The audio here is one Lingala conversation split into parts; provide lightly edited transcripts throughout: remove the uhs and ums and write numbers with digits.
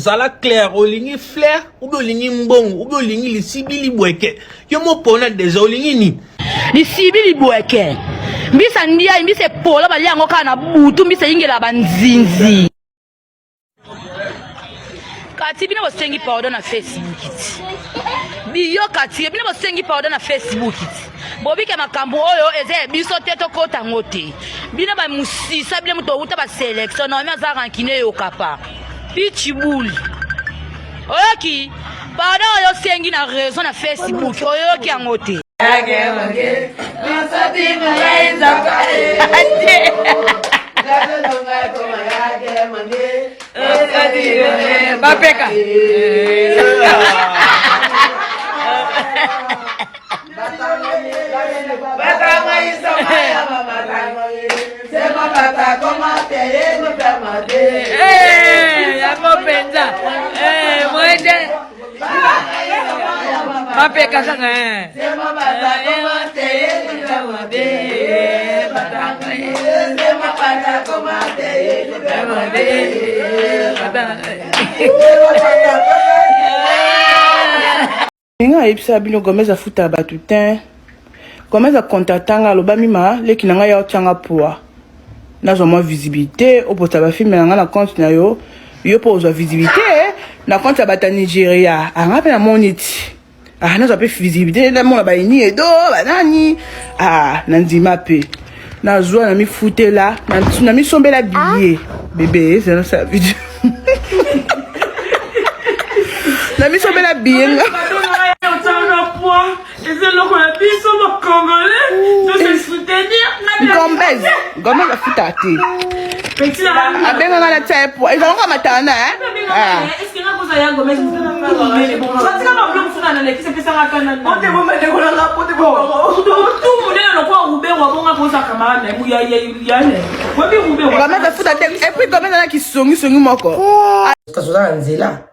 Zala clair, olingi flair ou bien olingi mbongo ou bien olingi lisibi libweke. Yo mopona deja olingi nini? Lisibi libweke. Mbisa ndiayi, mbisa epola balia yango kaka na butu, mbisa eyingela banzinzi. Kati bino bosengi pardon na Facebook ti. Biyo kati bino bosengi pardon na Facebook ti. Bobike makambo oyo eza ya biso te tokota yango te. Bino ba musisa bino moto owuta ba selection Naomi aza rancune yoka pa. Pitbull. Oyoki pardon oyo osengi na raison na Facebook oyoki yango te. Bapeka. Yango mpenza mwende mapeka kaka Nga ayebisa bino Gomez afuta bato te. Gomez akontacta nga aloba mima leki na ngai ya otia nga poa. Nazwa mwa visibilité oposta ba film na nga na compte na yo. Yo po ozwa visibilité na compte ya bato ya Nigeria. Ah nga pe namoni ti. Ah nazwa pe visibilité namona ba ini edo banani. Ah nandima pe. Nazwa na mifutela na misombela billet. Bebe, c'est ça video. na misombela billet nga. Eza eloko na biso ba congolais to se soutenir. Gomez, Gomez afuta te. Abengaka na tia ye po ezalaka matana eh. Ah. Gomez afuta te et puis Gomez aza kisongi songi moko. Kasi oza na nzela.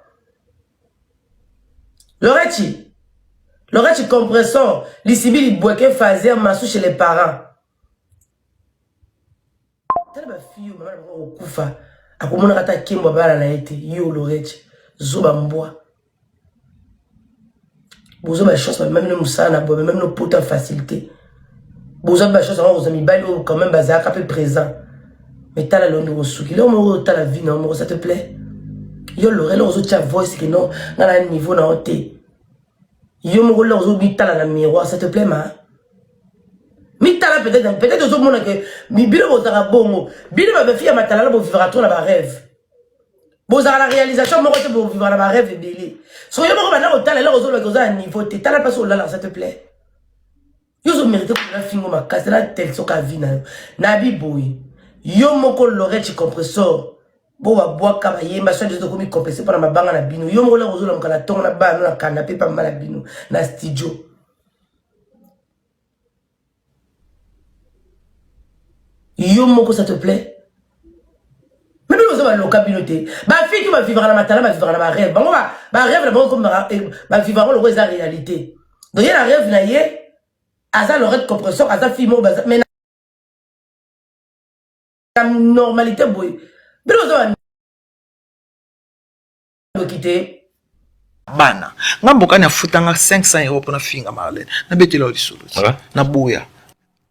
Lorechi, Lorechi compressor, lisibi libweke fazer masu chez les parents. Tala ba fille mama na bango kokufa akomonaka ata kembo bana na ye te yo Lorechi zoba mbwa. Bozo ba chance ba memi no musala na boye memi no poto facilité. Bozo ba chance yango kozwa mibali oyo quand même bazalaka pe présent. Mais tala lelo ndenge osuki. Lelo moko otala vie na yo moko ça te plaît? Yo Lorel ozotia voice que non nga na niveau na yo te. Yo moko lelo ozomitala na miroir ça te plaît ma? Mitala peut-être peut-être ozomona que bino bozalaka bongo. Bino ba fille ya matalala bo vivra trop na ba rêve. Bozalaka na réalisation moko te bo vivra na ba rêve ebele. Soki yo moko banda kotala eloko ozoloba ke oza na niveau te. Tala place olalaka ça te plaît? Yo ozo merite komela fingo makasi na tel soka vie na yo. Na bi boye. Yo moko Lorette compressor. Bo ba bwaka ba yemba soit disant tokomi complexe pona mabanga na bino. Yo moko lako ozolamuka na tongo na bana na canapé pa mama na bino na studio. Yo moko ça te plaît? Mais bino boza baloka bino te. Ba fille qui ba vivre na matala ba vivre na ba rêve. Bango ba ba rêve na bango comme ba ba vivre yango lokola eza réalité. Donc ye na rêve na ye aza Lorette compressor aza fille moko baza mais na normalité boye. Bino boza bandoki te. Bana nga mbokani afutanga 500 euro mpona finga Marlène nabetela yo lisolo naboya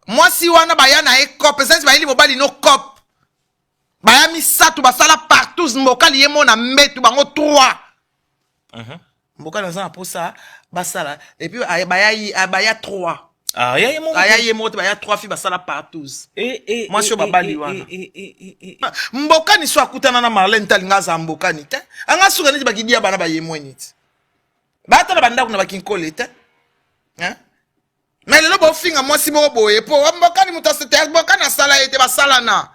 mwasi wana baya na ye cop eza neti bayeli mobali no cop baya misato basala partout mbokali ye mona mbetu bango 3 mbokali aza na posa basala et puis baya baya 3 Ah, ya ye moko aya te. ye moko te baya 3 filles basala partout Eh, eh, mwasi eh, oyo babali eh, wana eh, eh, eh, eh, eh. Mbokani so akutana na Marlène te alinga azala mbokani te anga suka neti bakidia bana bayemweni te bata na bandako na bakinkole te hein? Mais lelo bofinga mwasi moko boye po mbokani moto asete mbokani asala ye te basalana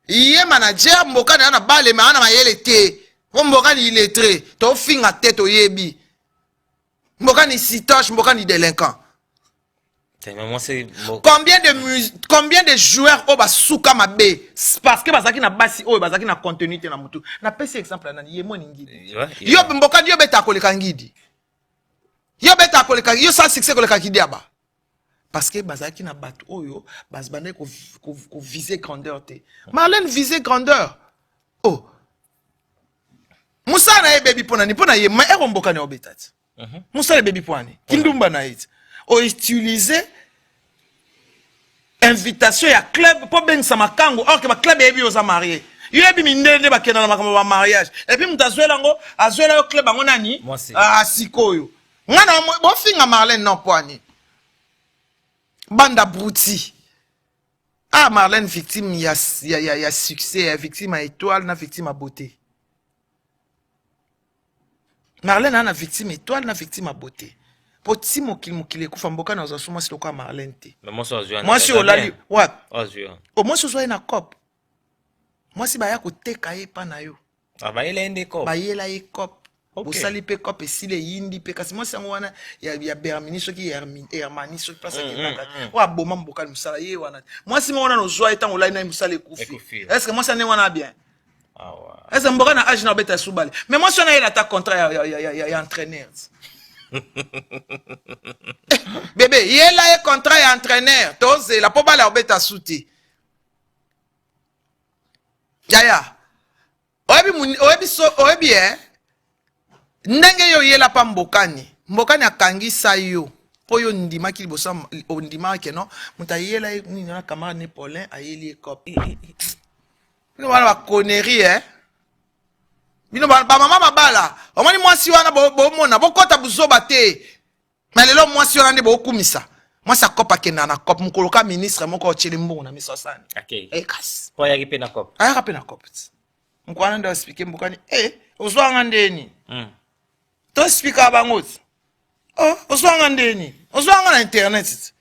ye manager mbokani ana bale me ana mayele te po mbokani illettré tofinga te toyebi mbokani sitoche mbokani délinquant. Combien de combien de joueurs oyo basuka mabe parce que bazalaki na basi oyo bazalaki na contenu te na mutu. Napesi exemple ya nani ye moni ngidi. Yo mbokani yo beta koleka ngidi. Yo beta koleka yo sans succès koleka kidiaba. Parce que bazalaki na bato oyo bazbandaki ko, ko, ko viser grandeur te. Marlène viser grandeur. Oh. Mosala na ye ebebi mpo na nini? Mpo na ye ma ero mboka na ye obeta ti. Mosala ebebi mpo na nini? Kindumba na ye ti. Outiliser invitation ya club mpo bengisa makangu or ke baclub eyebi yo oza marie. Yo yebi mindele nde bakenda na makambo ya mariage. Et puis moto azwela yango, azwela yo club yango nani? Mwasi. Ah, sikoyo. Nga na bofinga Marlène non mpo ani? Bande abruti. Ah Marlène victime ya, ya, ya, ya succès, ya victime ya étoile na victime ya beauté. Marlène ana victime étoile na victime ya beauté. Po ti mokili mokili ekufa mboka na ozwa mwasi lokola Marlène te. Mais mwasi azwi Mwasi olali wapi? Azwi. O mwasi ozwa ye na cop. Mwasi baya koteka ye pa na yo. Ah, bayela ye nde cop. Bayela ye cop. Okay. Bosali mpe cop esili eyindi mpe kasi mwasi yango wana ya, ya Bermini soki Hermani soki place akendaka oyo aboma mbokani mosala ye wana mwasi moko wana ozwa ye ntango olali na ye mosala ekufi Ekufi. est ce que mwasi ane wana bien Awa. est ce que mboka na age na obeta subale mais mwasi wana yela ata contrat ya, ya, ya, ya, ya, ya entraîneur bebe yela ye contrat ya entraîneur tozela mpo bala obeta su te yaya oyebi oyebi so oyebi eh ndenge yo oyela pa mbokani mbokani akangisa yo mpo yo ondimaki liboso ondimaka ke non moto ayela ye nini wana camarade ne Paulin ayeli ye cop bino wana baconnerie eh bino bamama mabala omoni mwasi wana bomona bokɔta buzoba te. Mais lelo mwasi wana nde bokumisa. Mwasi akop akenda na cop mokolo ka ministre moko otyeli mbongo na miso asani. Okay. Eh, kasi. Po ayaki pe na cop. Ayaka pe na cop. Mokolo wana nde expliquer mbokani eh ozwanga ndeni. To expliquer bango ti. Oh, ozwanga ndeni. Ozwanga na internet ti.